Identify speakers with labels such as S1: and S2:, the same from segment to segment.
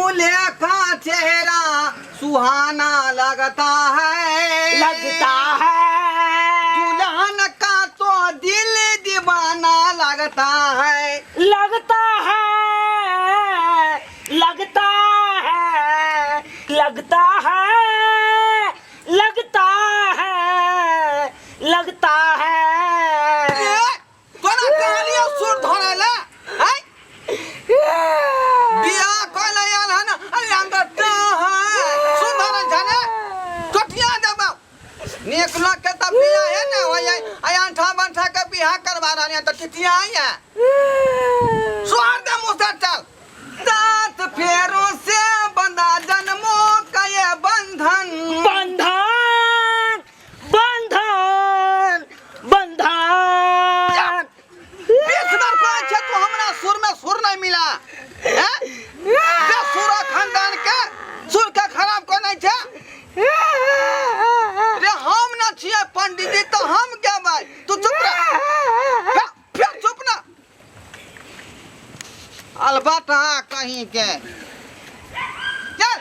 S1: दूल्हे का चेहरा सुहाना लगता है,
S2: लगता है।
S1: दुल्हन का तो दिल दीवाना लगता है,
S2: लगता है, लगता है, लगता है, लगता है, लगता है।
S1: ए, तोरा कहलियो सुर धरै ले, हैं? बियाह कऽ ले आयल हन, लगता है सुर धरै छै ने, टोटिया देबौ। नीक लोक के तऽ बियाहे ने होइए, आ अंठा बंठा के बियाह करवा रहल तऽ टिटिया है। सुहार दे मुँह से, चल। सात फेरों से बंधा जन्मों का ये बंधन,
S2: बंधन, बंधन, बंधन।
S1: 20 बार कहै छै तू हमरा सुर में सुर नहीं मिला, हैं? बेसुरा खानदान के सुर के खराब कोनै छै रे। हम न छियै पंडित जी तऽ हम गेबै, तू चुप रह। फिर चुप ना अलबत्ता कहीं के चल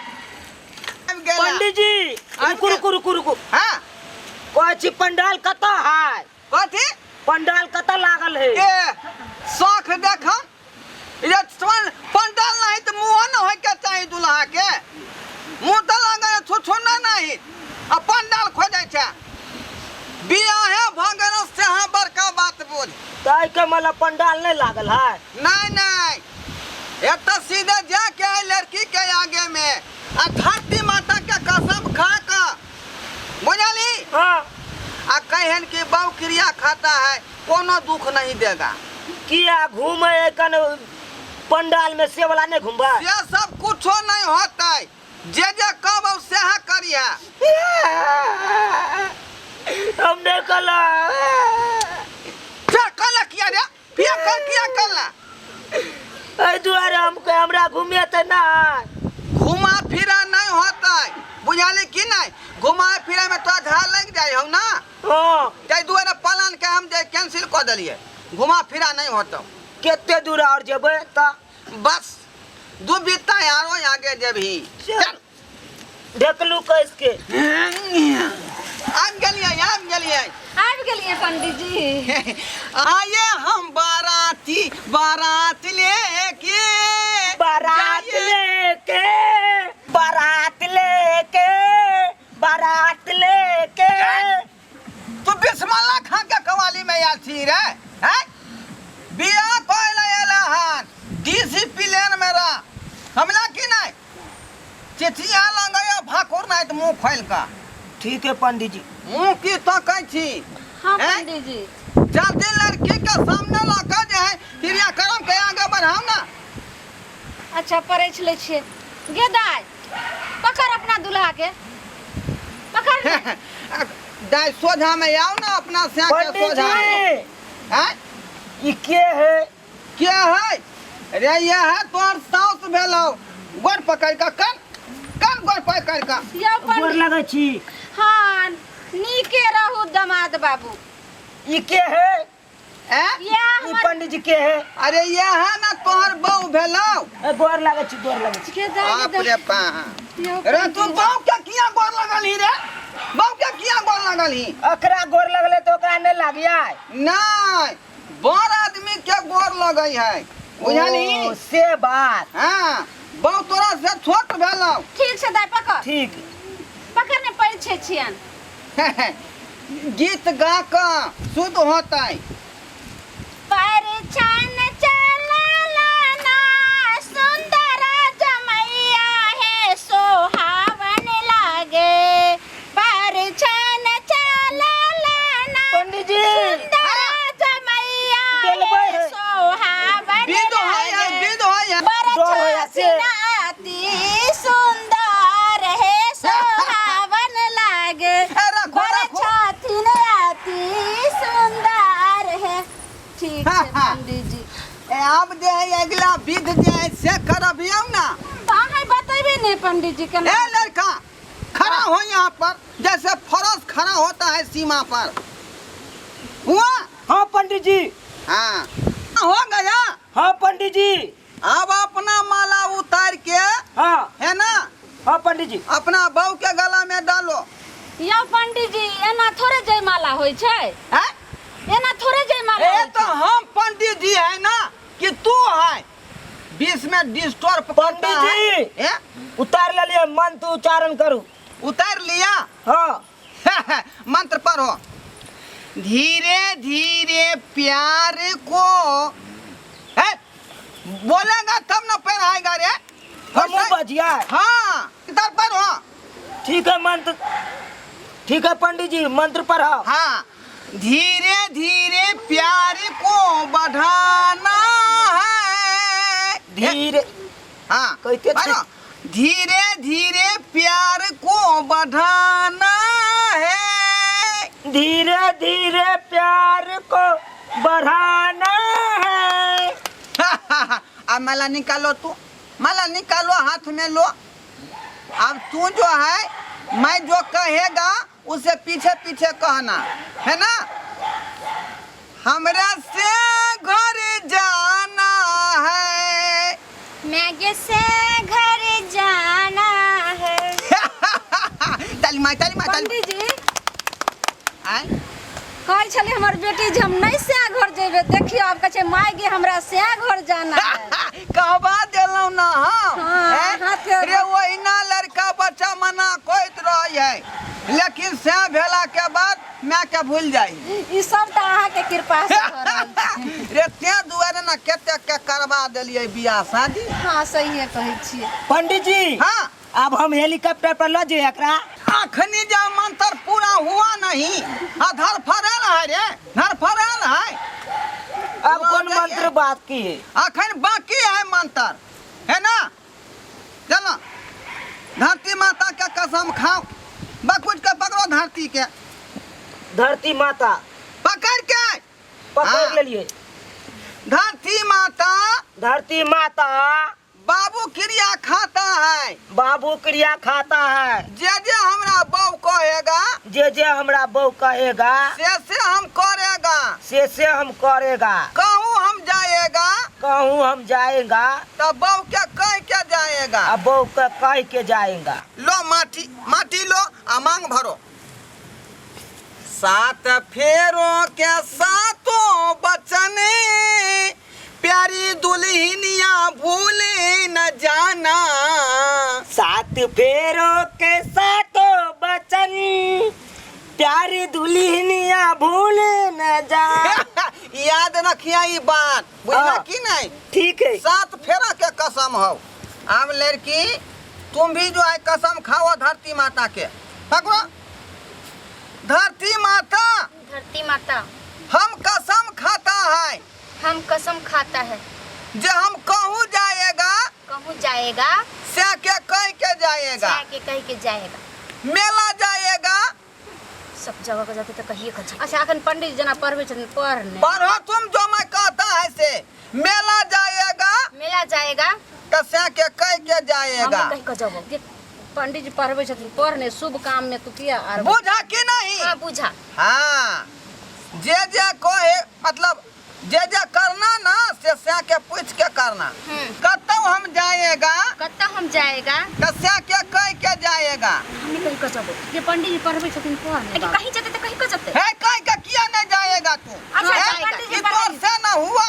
S1: आबि गेला।
S2: पंडित जी,
S1: आबि
S2: रुकू।
S1: गेल।
S2: रुकू, रुकू, रुकू।
S1: हाँ।
S2: कहै छी पंडाल कतऽ है?
S1: कथी?
S2: पंडाल कतऽ लागल है?
S1: ए शौख देख ये पंडाल नहीं तो मुँह न होय के चाही दुल्हा के, मुँह तऽ लागल छुछुना नहीं आ पंडाल खोजै छै। बियाहे भऽ गेल सेहा बड़का बात बुझ।
S2: ताहि के मतलब पंडाल नहीं लागल है?
S1: नहीं नहीं, एतऽ सीधे जाके है लड़की के आगे में आ धरती माता के कसम खा कऽ, बुझली?
S2: हाँ।
S1: आ कहन कि बहु क्रिया खाता है, कोनो दुख नहीं देगा।
S2: किया घूमे कन पंडाल में से वाला नहीं घूमबा?
S1: से सब कुछो नहीं होता है, जे जे कहब सेहा करिहा।
S2: हम नहीं कला।
S1: फिर कला किया रे, फिर कर किया कला?
S2: एहि दुआरे हम हमरा घूमे तऽ नहीं।
S1: घुमा फिरा नहीं होता है, बुझाली कि नहीं? घुमा फिरा में तो झाड़ लग जाए हो ना।
S2: हाँ।
S1: ताहि दुआरे प्लान के हम जे कैंसिल कऽ देलियै, घुमा फिरा नहीं होता।
S2: कते दूर और जेबै तऽ?
S1: बस दू बीता आरो आगे जेबही। चल।
S2: ढकलू कस के।
S1: आबि गेलियै, आबि गेलियै।
S3: आबि गेलियै पंडित जी।
S1: आये हम बाराती, बारात लेके,
S2: बारात
S1: जाइए।
S2: लेके, बारात लेके, बारात लेके।
S1: तू बिस्मल्ला खा के कवाली में आयल छी रे, हैं? बियाह कइला आयल हन डीसी प्लेन में रह हमला की नहीं चिचिया लंगया भाकुर नहीं तो मुंह खोल का।
S2: ठीक है पंडित जी।
S1: मुंह की तकै छी?
S3: हाँ।
S1: हैं?
S3: पंडित जी,
S1: जल्दी लड़की के सामने लऽ के जे है क्रियाक्रम के आगे बढ़ाओ ना।
S3: अच्छा, पड़ै लै छियै। गे दाय, पकड़ अपना दूल्हा के, पकड़ ने।
S1: दाय, सोझा में आओ ना, अपना से के
S2: पंडित
S1: सोझा में।
S2: जी।
S1: हैं?
S2: ई के है?
S1: के है रे? ये है तोहर साउस भेलौ। गोड़ पकड़ कऽ कर कर, गोड़ पकड़ कऽ।
S3: यौ
S2: गोर
S3: पंडित
S2: लगै छी।
S3: हाँ, नीके रहू दमाद बाबू।
S2: ई के है?
S1: हैं?
S3: या
S2: ई
S3: हमर
S2: पंडित जी के है?
S1: अरे ये है ना तोहर बहू भेलौ।
S2: ए, गोर लगै छी, गोर लगै छी।
S3: के दाय
S1: बाप रे बा।
S3: यौ
S1: रे तू
S3: पंडित।
S1: बहू के किया गोर लगल ही रे? बहू के किया गोर लगल ही?
S2: ओकरा गोर लगले तऽ ओकरा नहि लागियै?
S1: नहीं, बड़ आदमी के गोर लगै है, बुझलही?
S2: ओ, से बात।
S1: हाँ, बहू तोरा से छोट भेलौ।
S3: ठीक छै दाय, पकड़।
S2: ठीक।
S3: पकड़ ने, पैर छै छियन।
S1: गीत गा कऽ शुद्ध होतै।
S3: परछन चलना सुंदर जमैया है सोहावन लागे, परछन चलना
S2: पंडित जी,
S3: सुंदर जमैया
S2: बेलबै
S3: है
S2: है।
S3: सोहावन
S1: विध होइ है,
S3: लागे।
S1: विध होइ है।
S2: डर होया से।
S3: अति सुंदर है सोहावन लागे,
S1: ए, रखो, रखो।
S3: बरछाथिन अति सुंदर है। ठीक छै पंडित जी।
S1: ए, आब जे है अगिला विध जे है से करबियौ ना।
S3: तऽ अहाँ बतेबे ने पंडित जी केना।
S1: ए लड़का, खड़ा हो यहाँ पर, जैसे फरस खड़ा होता है सीमा पर। हुआ?
S2: हाँ पंडित जी।
S1: हाँ, हो गया।
S2: हाँ पंडित जी।
S1: अब अपना माला उतार के,
S2: हाँ
S1: है ना,
S2: हाँ पंडित जी,
S1: अपना बहू के गला में डालो।
S3: यौ पंडित जी, एना थोड़े जयमाला होइ छै।
S1: हैं?
S3: एना थोड़े जयमाला
S1: ए
S3: होइ
S1: तो
S3: छै।
S1: हम पंडित जी है ना कि तू है बीच में डिस्टर्ब
S2: पंडित जी!
S1: ए?
S2: उतार लेलियै मंत्र उच्चारण करू।
S1: उतार लिया?
S2: हाँ।
S1: मंत्र पढ़ो। धीरे धीरे प्यार को है, बोलेगा तब ना पढ़ाएगा रे।
S2: हमहूँ बजिया।
S1: हाँ, इधर पढ़ो।
S2: ठीक है मंत्र, ठीक है पंडित जी, मंत्र पढ़ाओ।
S1: हाँ, धीरे धीरे प्यार को बढ़ाना है।
S2: धीरे
S1: हाँ
S2: कहते थे।
S1: पढ़ो। धीरे धीरे प्यार को बढ़ाना है।
S2: धीरे धीरे प्यार को बढ़ाना है।
S1: अब माला निकालो, तू माला निकालो, हाथ में लो। अब तू जो है, मैं जो कहेगा उसे पीछे पीछे कहना है ना। हमरा से घर जाना है।
S4: मैगे से घर जाना है।
S1: ताली मार, ताली मार, ताली।
S3: पंडित जी,
S1: आय?
S3: कहै छलै हमर बेटी जे हम नहि सएह घर जेबै। देखियौ, आब कहै छै माय गे हमरा सएह घर जाना है।
S1: कहबा देलहुँ ना हम।
S3: हाँ,
S1: हैं?
S3: हाथ के-
S1: रे ओहिना लड़का बच्चा मना कहैत रहै है, लेकिन से भेला के बाद माय के भूल जाइ।
S3: ई सब तऽ अहाँके कृपा से भऽ रहल छै।
S1: रे तें दुआरे ने कते के करवा देलियै बियाह शादी।
S3: हाँ, सहिए कहै छियै।
S2: पंडित जी,
S1: हाँ।
S2: अब हम हेलीकॉप्टर पर ल जाइए एकरा।
S1: अखनी जब मंत्र पूरा हुआ नहीं आ धरफड़ल है रे, धरफड़ल है।
S2: अब कौन मंत्र बाकी है?
S1: अखन बाकी है मंत्र, है ना। चलो धरती माता के कसम खाओ, बकुच के पकड़ो धरती के।
S2: धरती माता
S1: पकड़ के
S2: पकड़
S1: हाँ।
S2: लेलिए।
S1: धरती माता,
S2: धरती माता,
S1: बाबू क्रिया खाता है।
S2: बाबू क्रिया खाता है।
S1: जे जे हमरा बहू कहेगा,
S2: जे जे हमरा बहू कहेगा,
S1: से से हम करेगा,
S2: से से हम करेगा।
S1: कहूँ हम जाएगा,
S2: कहूँ हम जाएगा,
S1: तो बहू के कह के जाएगा।
S2: आ बहू के कह के जाएगा।
S1: लो माटी, माटी लो आ मांग भरो। सात फेरों के सातों बचन प्यारी दुल्हनिया भूले न जाना।
S2: सात फेरों के सातों बचन प्यारी दुल्हनिया भूल न जा।
S1: याद रखिया ई बात, बुझला
S2: हाँ।
S1: कि नहीं?
S2: ठीक है।
S1: सात फेरा के कसम हो। आम लड़की तुम भी जो है कसम खाओ धरती माता के। पकड़ो धरती माता।
S4: धरती माता,
S1: हम कसम खाता है।
S4: हम कसम खाता है।
S1: जे हम कहूँ जाएगा,
S4: कहूँ जाएगा,
S1: से के कह के जाएगा,
S4: से के कह के जाएगा।
S1: मेला जाएगा,
S4: सब जगह को जाते तो कहिए के जाए।
S3: अच्छा, अखन पंडित जी जेना पढ़बै छथिन पढ़ ने।
S1: पढ़ो तुम जो मैं कहता है से। मेला जाएगा,
S4: मेला जाएगा,
S1: तो से के कह के जाएगा।
S4: हम कह के जाबो।
S3: जे पंडित जी पढ़बै छथिन पढ़ ने, शुभ काम में तू किया आर
S1: बुझा कि नहीं?
S4: हाँ बुझा।
S1: हाँ, जे जे कहे मतलब जे जे करना ना से से के पूछ के करना। कतौ हम जाएगा,
S4: कतौ हम जाएगा,
S1: तो से के कह के जाएगा।
S4: हमें कहीं के जाबो।
S3: जे पंडित जी पढ़बै छथिन पढ़ ने।
S4: लेकिन कहीं जाते तो कहीं के जाते।
S1: है कह के किया नहीं जाएगा तू?
S3: अच्छा,
S1: हैं?
S3: पंडित जी
S1: ई तोर से ना हुआ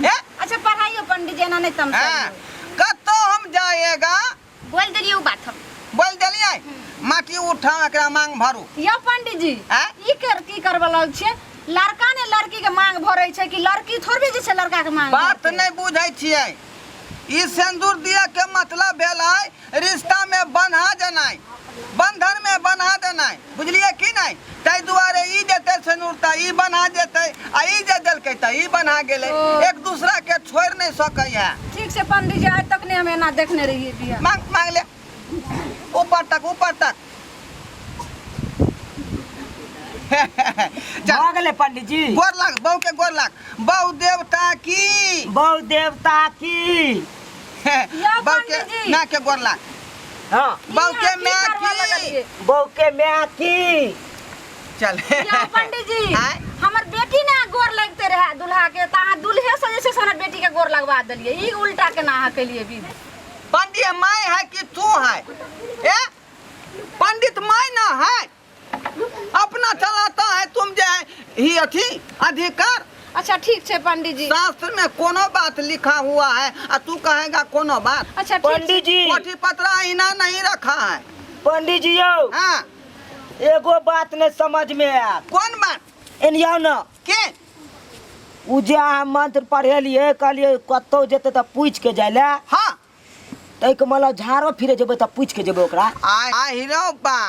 S1: है?
S3: अच्छा पढ़ाइयो पंडित जी, एना नहीं
S1: हैं?
S3: तमसाइयो।
S1: कतौ हम जाएगा,
S4: बोल देलिए उ बात हम।
S1: बोल देलियै। माटी उठाओ एकरा मांग भरू।
S3: यौ पंडित जी,
S1: आँय?
S3: ई कर की करबऽ लगल छियै? लड़का ने लड़की के मांग भरै छै कि लड़की थोड़बे जे छै लड़का के मांग
S1: बात
S3: भरतै?
S1: नहीं बुझै छियै। ई सिंदूर दिया के मतलब भेलै रिश्ता में बन्हा देनाइ, बंधन में बन्हा देनाइ, बुझलियै कि नहीं? ताहि दुआरे ई देतै सिंदूर तऽ ई बन्हा जेतै, आ ई जे देलकै तऽ ई बन्हा गेलै।
S3: ओ।
S1: एक दूसरा के छोड़ि नहीं सकै है।
S3: ठीक छै पंडित जी, आइ तक नहीं हम एना देखने रहियै बियाह।
S1: मांग मांग ले ऊपर तक, ऊपर तक। चल।
S2: भऽ गेलै पंडित जी।
S1: गोर लाग बहू के, गोर लाग। बहु देवता की,
S2: बहु देवता की।
S3: यौ
S1: बहू के
S3: पंडित जी।
S1: माय के गोर लाग।
S2: हाँ।
S1: बहू के
S3: की
S1: माय
S3: करबऽ
S1: की
S3: लगलियै?
S2: बहु के माय की।
S1: चल।
S3: यौ पंडित जी,
S1: आँय?
S3: हमर बेटी ने गोर लगते रहे दुल्हा के तऽ अहाँ दुल्हे से जे छै से हमर बेटी के गोर लगवा देलियै ई उल्टा केना अहाँ केलियै विध
S1: पंडित मैं है कि तू है ए पंडित मैं ना है अपना चलाता है तुम जे है ही अथी अधिकार
S3: अच्छा ठीक छै पंडित जी
S1: शास्त्र में कोनो बात लिखा हुआ है आ तू कहेगा कोनो बात
S3: अच्छा ठीक छै।
S2: पंडित जी
S1: पोथी पत्रा इना नहीं रखा है
S2: पंडित जी यौ
S1: हाँ
S2: एगो बात नहीं समझ में आयल
S1: कौन बात
S2: एन आउ न
S1: के
S2: उ जे अहाँ मंत्र पढ़ेलियै कहलियै कतौ जेतै तऽ पूछि के जाय लए
S1: हाँ
S2: ताहिके मतलब झाड़ो फिरे जेबै तऽ पूछि के जेबै ओकरा
S1: आ हिरो बा।